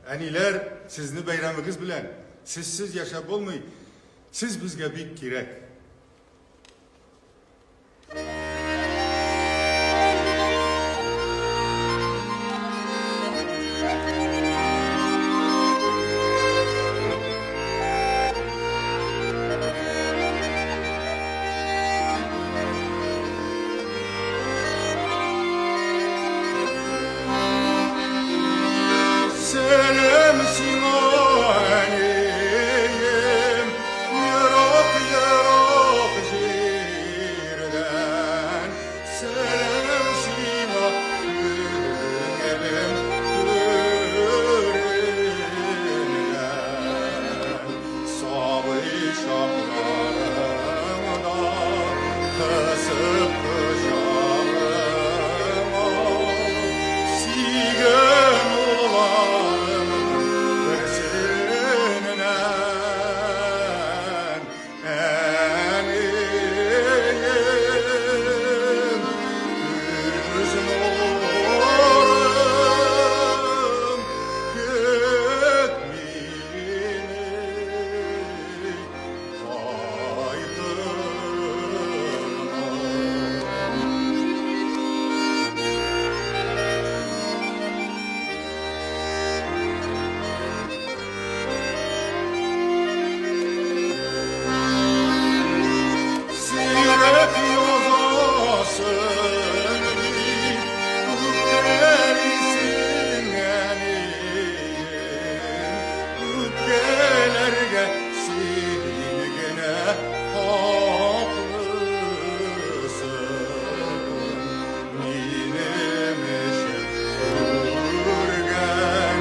Әниләр, сезне бәйрәмегез белән! Сезсез яшәп булмый, сез безгә бик кирәк! Сәлам сиңа, әнием, ерак-ерак җирдән. Сәлам сиңа, күңелем түреннән. Сабый чакларыңда кысып кочагыңа сөйгән улларыңның берсеннән. Әнием, күз нурым, көт мине кайтырмын. Сирәк язасың дип, үпкәлисең, әнием. Үпкәләргә син генә хаклысың. Минем өчен күргән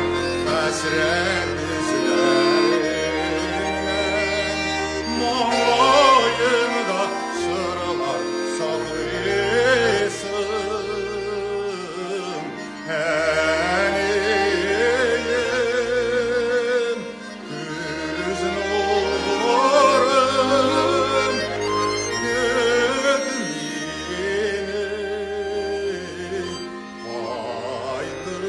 хәсрәт эзләреннән маңгаемда сырлар саклыйсың. Әнием, күз нурым, көт мине кайтырмын.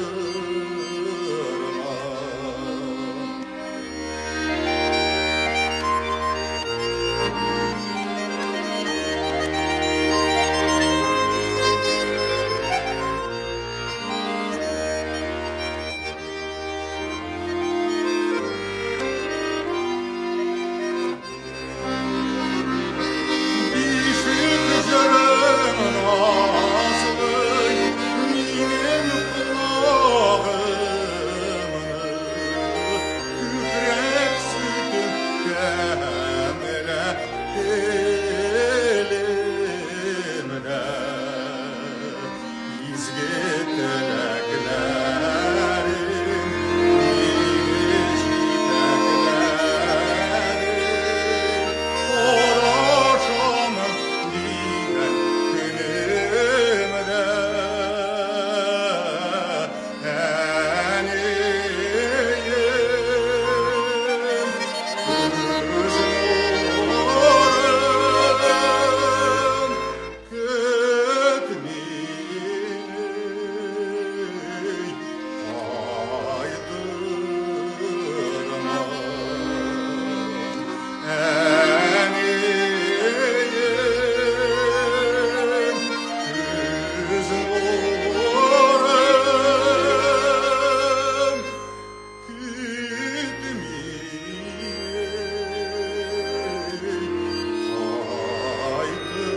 Бишек җырың назлый минем колагымны, күкрәк сөтем тәмлә телемне. Изге теләкләрең мине җитәкләде, Карашамын дигән көнемдә. Әнием, күз нурым, Көт мине, кайтырмын. Әнием, күз нурым, көт мине, кайтырмын.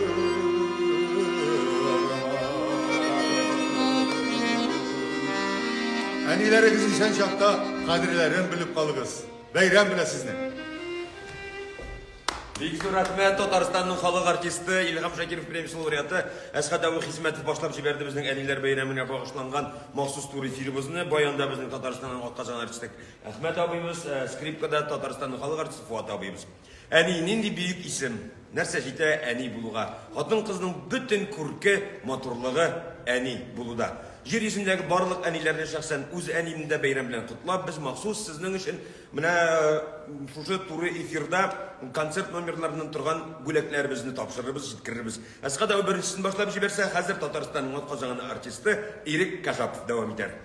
Әниләрегез исән чакта кадерләрен белеп калыгыз. Бәйрәм белән сезне! Бик зур рәхмәт Татарстанның халык артисты Илһам Шакиров премиясе лауреаты Әсхәт абый Хисмәтов башлап җибәрде безнең әниләр бәйрәменә багышланган махсус тур эфирыбызны. Баянда безнең Татарстанның атказанган артисты Әхмәт абыебыз, скрипкада Татарстанның халык артисты Фуат абыебыз. Әни нинди бөек исем! Нәрсә җитә әни булуга? Хатын-кызның бөтен күрке, матурлыгы әни булуда. Җир йөзендәге барлык әниләрне шәхсән үз әниемне дә бәйрәм белән котлап, без махсус сезнең өчен Менә шушы туры эфирда концерт номерларыннан торган бүләкләребезне тапшырырбыз, җиткерербез. Әсхәт абый беренчесен башлап җибәрсә, хәзер Татарстанның атказанган артисты Ирек Кашапов дәвам итәр.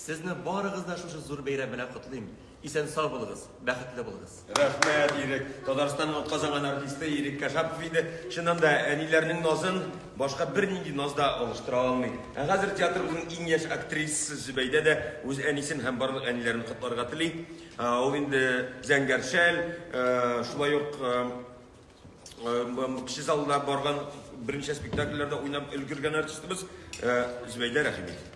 Сезне барыгыз да шушы зур бәйрәм белән котлыйм. Исән сау булыгыз, бәхетле булыгыз. Рәхмәт, Ирек. Татарстанның атказанган артисты Ирек Кашапов иде. Чыннан да, әниләрнең назын башка бернинди наз да алыштыра алмый. Ә хәзер театрыбызның иң яшь актрисасы Зөбәйдә дә үз әнисен һәм барлык әниләрен котларга тели. Ул инде Зәңгәр шәл, шулай ук кече залда барган берничә спектакльләрдә уйнап өлгергән артистыбыз Зөбәйдә рәхим ит.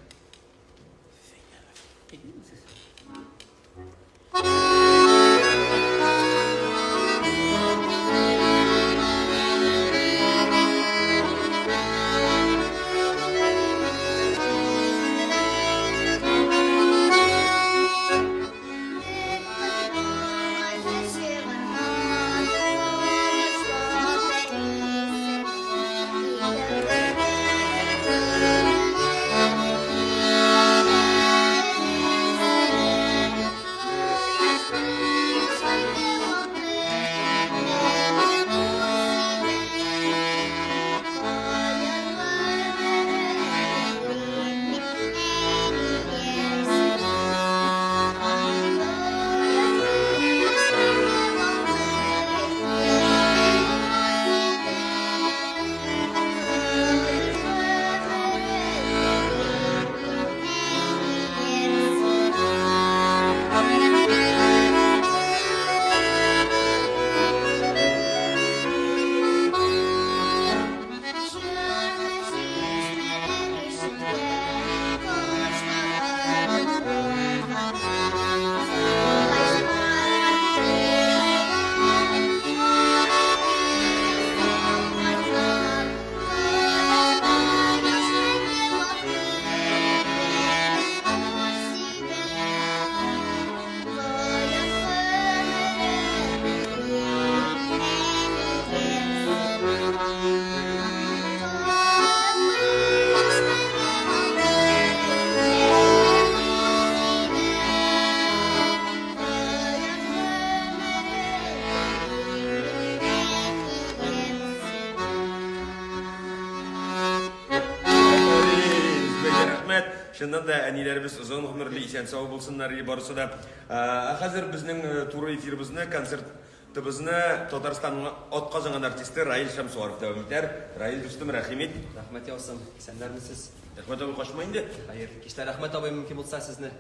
Чыннан да әниләребез озын гомерле, исән-сау булсыннар и барысы да. Ә хәзер безнең туры эфирыбызны, концертыбызны Татарстанның атказанган артисты Раил Шәмсуаров дәвам итәр. Раил дустым, рәхим ит. Рәхмәт яусын. Исәннәрмесез? Әхмәт абый, качма инде. Хәерле кичләр. Әхмәт абый, мөмкин булса сезне.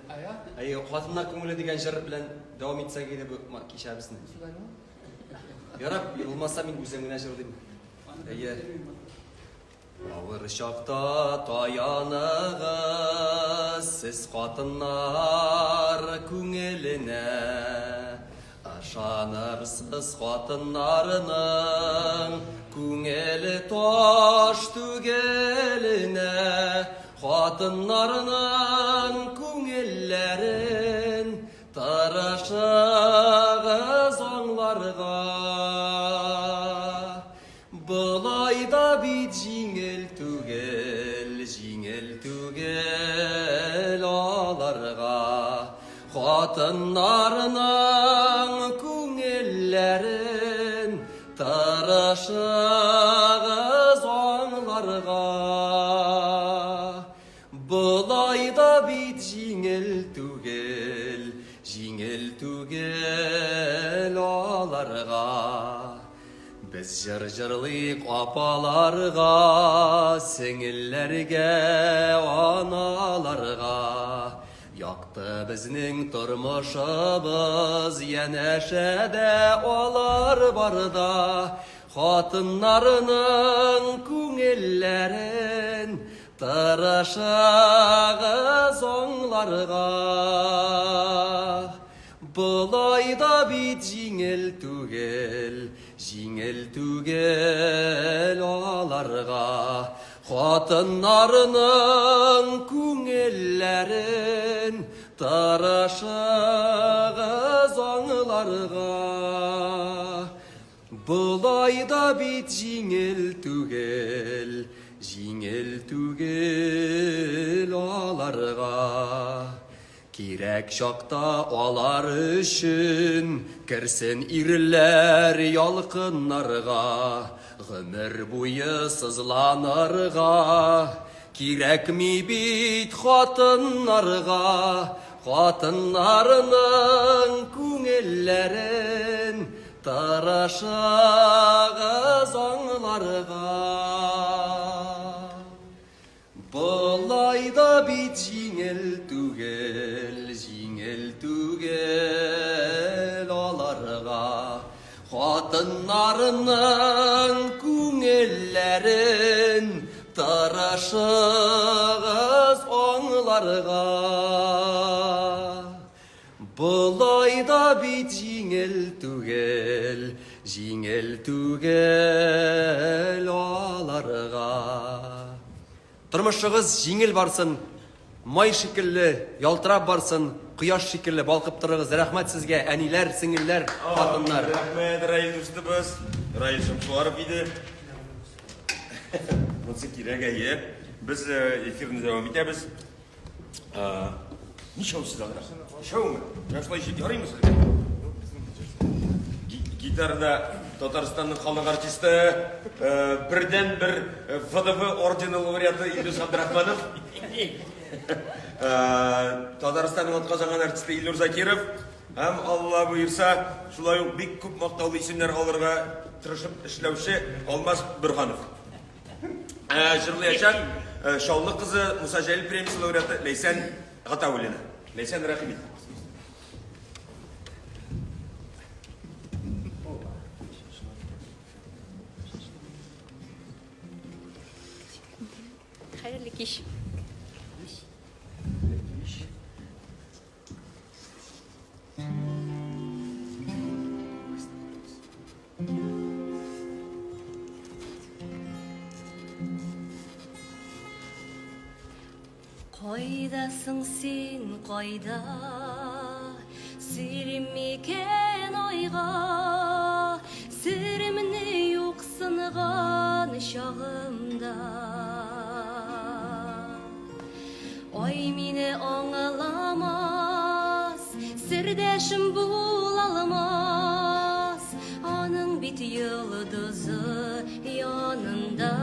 Әйе, Хатыннар күңеле дигән җыр белән дәвам итсәк иде бу кичәбезне. Ярар, булмаса мин үзем генә җырлыйм. Әйе. Авыр чакта таяныгыз сез хатыннар күңеленә. Ышанырсыз хатыннарның күңеле таш түгеленә. Хатыннарның күңелләрен Тырышыгыз аңларга. Болай да бит җиңел түгел, җиңел түгел аларга. Хатыннарның күңелләрен тырышыгыз аңларга. Болай да бит җиңел түгел, җиңел түгел аларга. Без җыр җырлыйк апаларга, сеңелләргә, аналарга. Якты безнең тормышыбыз, янәшәдә алар барда. Хатыннарының күңелләрен Тырышыгыз аңларга. Болай да бит җиңел түгел, җиңел түгел аларга. Хатыннарның күңелләрен тырышыгыз аңларга. Болай да бит җиңел түгел, җиңел түгел аларга. Кирәк чакта алар өчен керсен ирләр ялкыннарга, гомер буе сызланырга. Кирәкми бит хатыннарга, хатыннарның күңелләрен Тырышыгыз аңларга. Болай да бит җиңел түгел, җиңел түгел аларга. Хатыннарның күңелләрен тырышыгыз аңларга. Болай да бит җиңел түгел, җиңел түгел аларга. Тормышыгыз җиңел барсын, май шикелле ялтырап барсын, кояш шикелле балкып торыгыз. Рәхмәт сезгә, әниләр, сеңелләр, хатыннар. Рәхмәт, Раил дустыбыз. Раил Шәмсуаров иде. Монысы кирәк, әйе. Без эфирны дәвам итәбез. Ничәү сез анда? Ничәүме? Менә шулай җит ярыймы сезгә? Гитарада Татарстанның халык артисты, бердән бер ВДВ ордены лауреаты Илдус Абдрахманов. Татарстанның атказанган артисты Илнур Закиров һәм Алла боерса, шулай ук бик күп мактаулы исемнәр алырга тырышып эшләүче Алмаз Борһанов. Ә, җырлаячак э, Чаллы кызы Муса Җәлил премиясе лауреаты Ләйсән Гатауллина. Ләйсән, рәхим ит. Хәерле кич. Кайдасың син, кайда? Сөйлим микән айга? Серемне юксынган чагымда. Ай мине аңламас, сердәшем булалмас, аның бит йолдызы янында.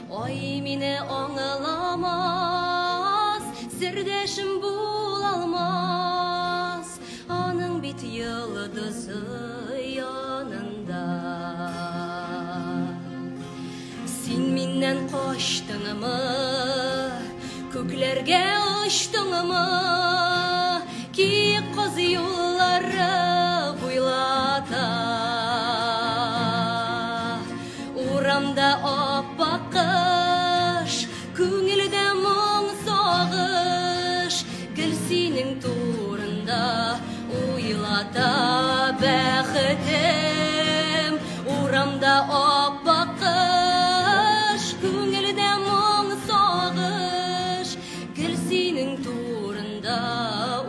Ай мине аңламас. Миннән качтыңмы, күкләргә очтыңмы, Киек каз юллары буйлата. Урамда ап-ак кыш, күңелдә моң сагыш, Гел синең турында уйлата бәхетем. Урамда ап-ак кыш, күңелдә моң сагыш, Гел синең турында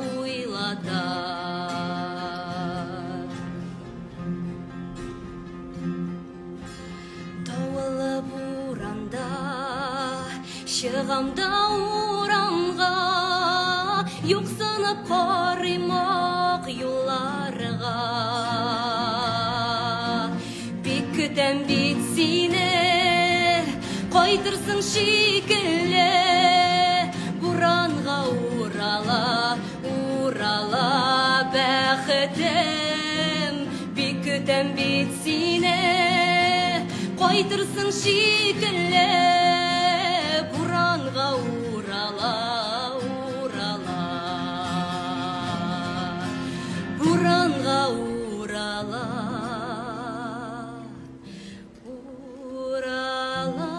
уйлата. Давыллы буранда чыгам да урамга, Юксынып карыйм ак юлларга. Бик көтәм бит сине, кайтырсың шикелле, Буранга урала, урала бәхетем. Бик көтәм бит сине, кайтырсың шикелле, Буранга урала, урала. Буранга урала, урала.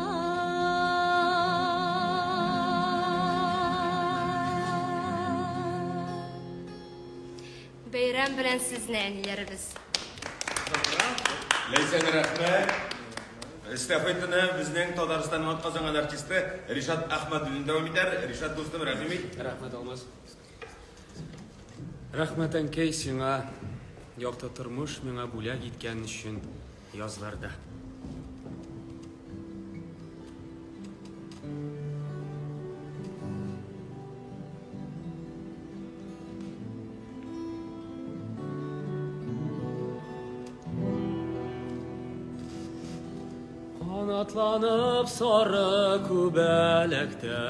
Бәйрәм белән сезне, әниләребез! Ләйсән, рәхмәт. Эстафетаны безнең Татарстанның атказанган артисты Ришат Әхмәдуллин дәвам итәр. Ришат дустым, рәхим ит. Рәхмәт, Алмаз. Рәхмәт, әнкәй, сиңа якты тормыш миңа бүләк иткән өчен язларда. Канатланып сары күбәләктәй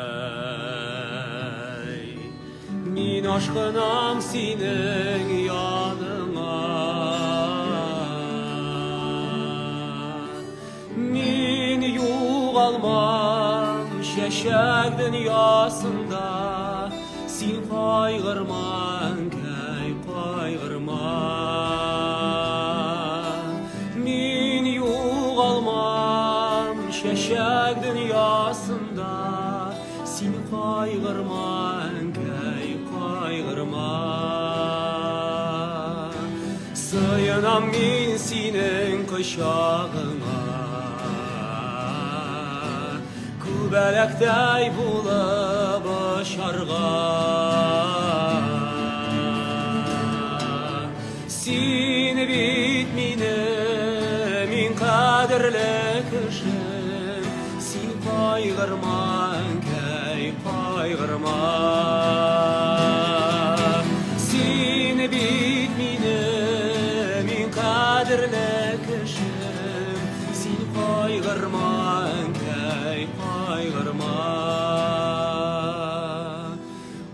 Мин ашкынам синең яныңа. Мин югалмам чәчәк дөньясында, Син кайгырма, әнкәй, кайгырма. Мин югалмам чәчәк дөньясында, Син кайгырма, әнкәй, кайгырма. Сыенам мин синең кочагыңа, Күбәләктәй булып очарга. Син бит минем иң кадерле кешем, Син кайгырма, әнкәй, кайгырма. Син бит минем иң кадерле кешем, Син кайгырма, әнкәй, кайгырма.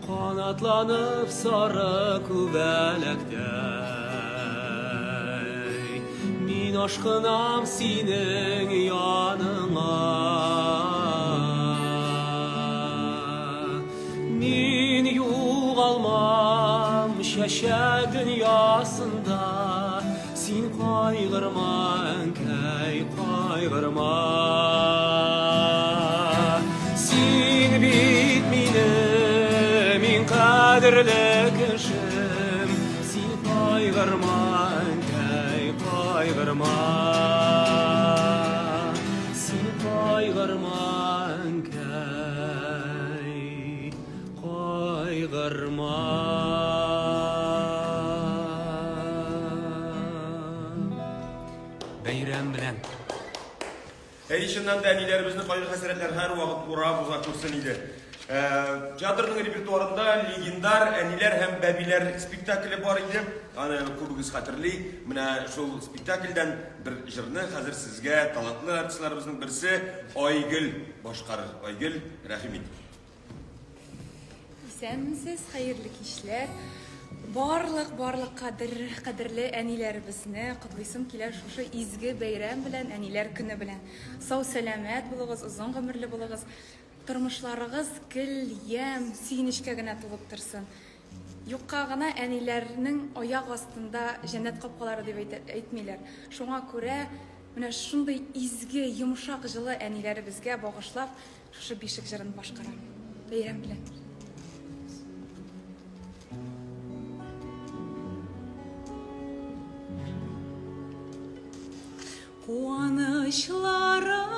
Канатланып сары күбәләктәй, Мин ашкынам синең яныңа. Мин югалмам чәчәк дөньясында, Син кайгырма, әнкәй, кайгырма. Син бит минем иң кадерле кешем, Син кайгырма, әнкәй, кайгырма. Син кайгырма, әнкәй, кайгырма. Бәйрәм белән. Әй, чыннан да әниләребезне кайгы-хәсрәтләр һәрвакыт урап уза күрсен иде. Театрның репертуарында легендар әниләр һәм бәбиләр спектакле бар иде. Аны күбегез хәтерли. Менә шул спектакльдән бер җырны хәзер сезгә талантлы артистларыбызның берсе Айгөл башкарыр. Айгөл, рәхим ит. Исәнмесез, хәерле кичләр. Барлык, барлык кадер, кадерле әниләребезне котлыйсым килә шушы изге бәйрәм белән, әниләр көне белән. Сау сәламәт булыгыз, озын гомерле булыгыз. Тормышларыгыз гел ямь, сөенечкә генә тулып торсын. Юкка гына әниләрнең аяк астында җәннәт капкалары дип әйтмиләр. Шуңа күрә менә шундый изге, йомшак, җылы әниләребезгә багышлап шушы бишек җырын башкарам. Бәйрәм белән. Куанычларым,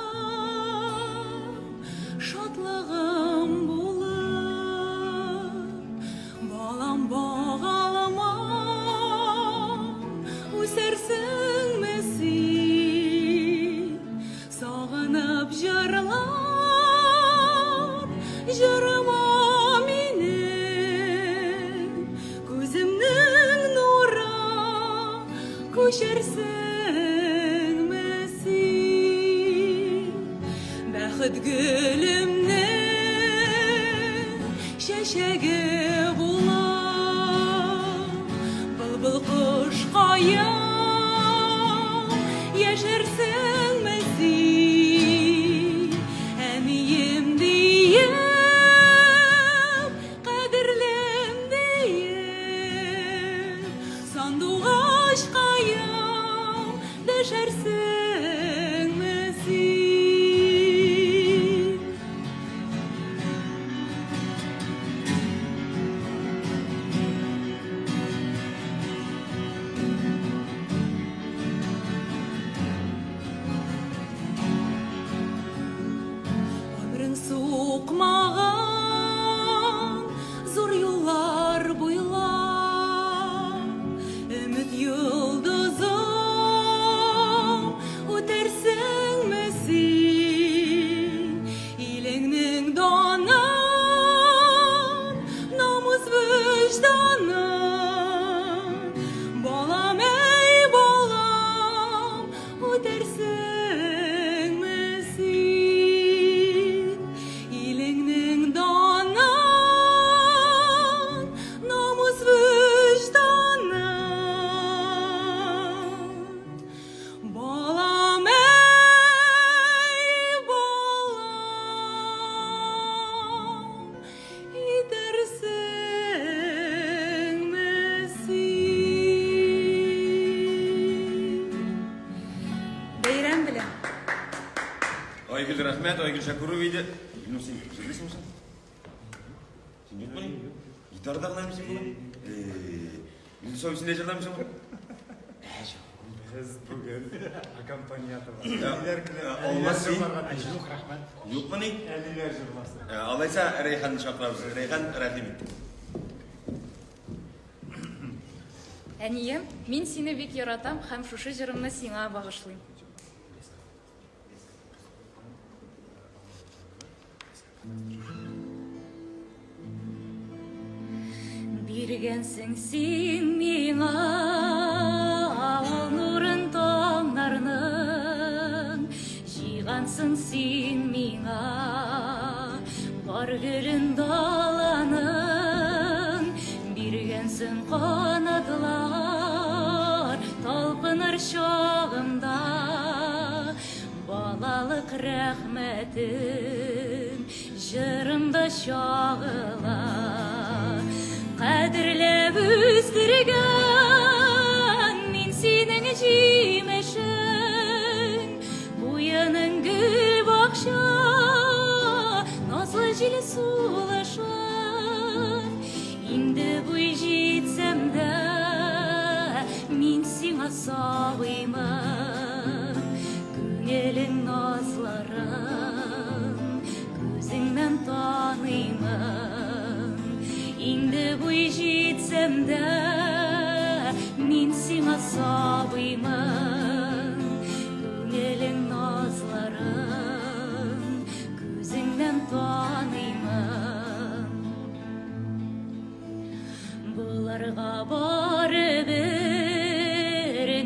шатлыгым булып, балам багалма, үсәрсеңме син? Сагынып җырлар, җырыма минем, күземнең нуры күчәрсеңме син? Бәхет гөлемнең чәчәге булып, былбыл кошкаем, яшәрсеңме син? Әнием диеп, кадерлем диеп, сандугачкаем, дәшәрсеңме син? Гомерең сукмаган зур юллар буйлап, өмет йолдызым, үтәрсеңме син? Илеңнең данын, намус вөҗданын, балам, әй, балам, үтәрсеңме син? Илеңнең данын, намус вөҗданын, балам, әй, балам, итәрсеңме син? Бәйрәм белән! Айгөл рәхмәт, Айгөл Шәкүрова иде. Илнур, син җырлыйсыңмы соң? Син юкмыни? Гитарада гына мисең бүген? Илнур абый, син дә җырламыйсыңмы? Без бүген аккомпаниаторлар. Әниләр көне. Алмаз син? Юк, рәхмәт. Юкмыни? Әниләр җырласын. Алайса Рәйханны чакырабыз. Рәйхан, рәхим ит. Әнием, мин сине бик яратам һәм шушы җырымны сиңа багышлыйм. Биргәнсең син миңа авыл нурын таңнарның, җыйгансың син миңа бар гөлен даланың, биргәнсең канатлар талпыныр чагымда, балалык рәхмәтем җырымда чагыла. Кадерләп үстергән мин синең җимешең, куеның гөл бакча, назлы җил сулышың. Инде буй җитсәм дә, мин сиңа сабыймын, күңелең назларын күзеңнән таныймын. Инде буй җитсәм дә, мин сиңа сабыймын, күңелең назларын күзеңнән таныймын. Боларга барыбер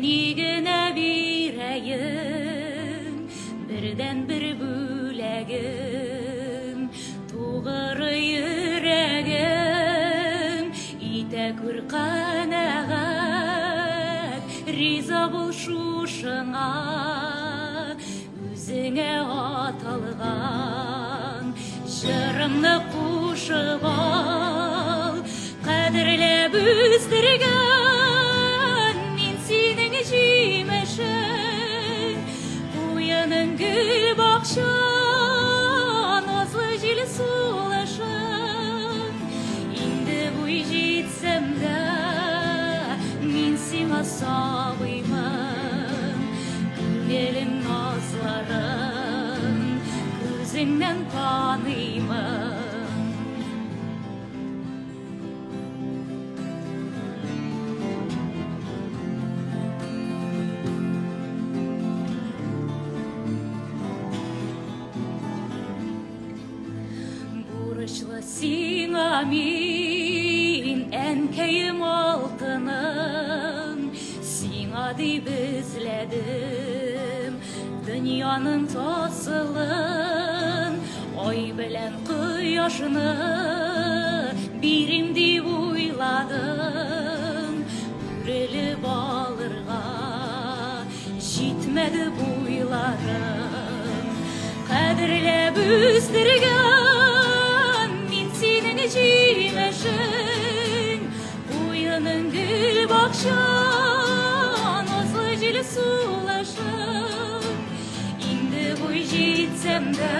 ни генә бирәем, бердән-бер бүләгем, тугры йөрәгем, итә күр канәгать, риза бул шушыңа, үзеңә аталган җырымны кушып ал, кадерләп үстергән мин синең җимешең, куеның гөл бакча, назлы җил сулышың. Инде буй җитсәм дә, мин сиңа сабыймын, күңелең назларын күзеңнән таныймын. Бурычлы сиңа мин, әнкәем алтыным, сиңа дип эзләдем дөньяның асылын, ай белән кояшны бирим дип уйладым, үрелеп алырга җитмәде буйларым. Кадерләп үстергән мин синең җимешең, куеның гөл бакча, назлы җил сулышың. Инде буй җитсәм дә,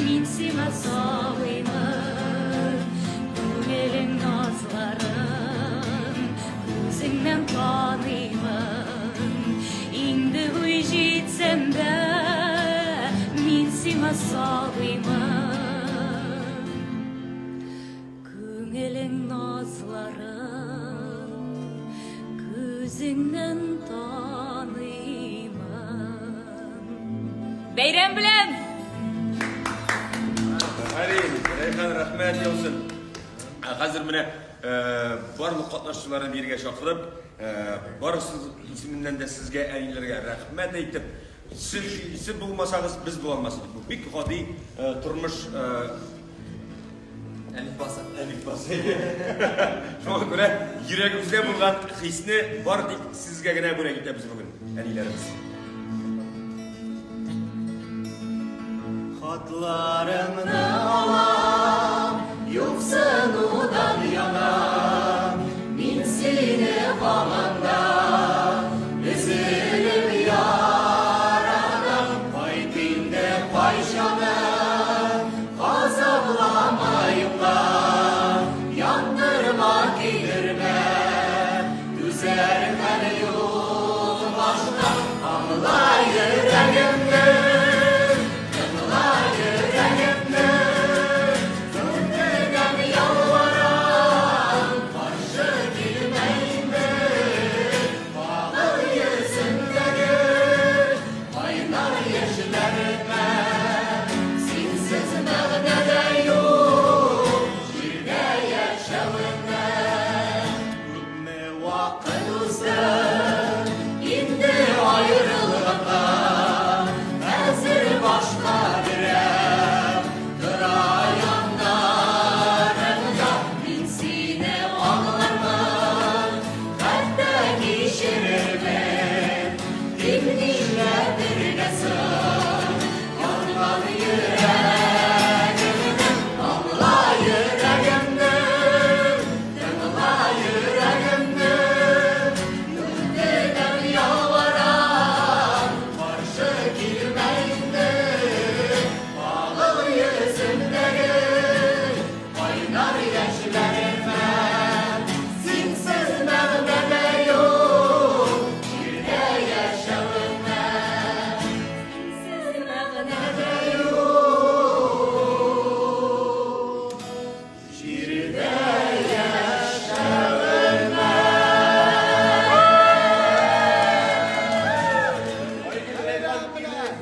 мин сиңа сабыймын, күңелең назларын күзеңнән таныймын. Инде буй җитсәм дә, мин сиңа сабыймын, күңелең назларын күзеңнән таныймын. Бәйрәм белән! Афәрин, Рәйхан, рәхмәт яусын. Ә хәзер менә барлык катнашучыларны бирегә чакырып, барысы исеменнән дә сезгә, әниләргә рәхмәт әйтеп, сез, сез булмасагыз, без була алмас идек. Бу бик гади тормыш Әлифбасы. Әлифбасы. Шуңа күрә йөрәгебездә булган хисне бары тик сезгә генә бүләк итәбез бүген, әниләребез. Хатларыңны алам, юксынудан янам. Мин сине һаман да өзелеп яратам. Кайт инде, кайт, җаным, газаплама юкка. Яндырма, көйдермә, түзәр хәл юк башка. Аңла йөрәгемне, тыңла йөрәгемне. Күңелдән ялварам, каршы килмә инде. Кагыл йөземдәге кайнар яшьләремә. Синсез мәгънә дә юк җирдә яшәвемә. Күпме вакыт узды инде аерылганга. Хәзер башка берәү тора яннарыңда. Мин сине аңлармын, хәтта кичерермен. Тик нишләтергә соң янган йөрәгемне? Аңла йөрәгемне, тыңла йөрәгемне. Күңелдән ялварам, каршы килмә инде. Кагыл йөземдәге кайнар яшьләремә. Синсез мәгънә дә юк җирдә яшәвемә. Синсез мәгънә дә юк җирдә яшәвемә.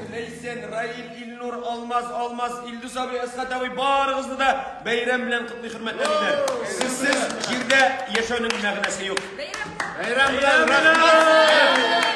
Ләйсән, Раил, Илнур, Алмаз, Алмаз, Илдус абый, Әсхәт абый, барыгызны да бәйрәм белән котлый, хөрмәтле әниләр. Сезсез җирдә яшәүнең мәгънәсе юк. Бәйрәм белән, рәхмәт!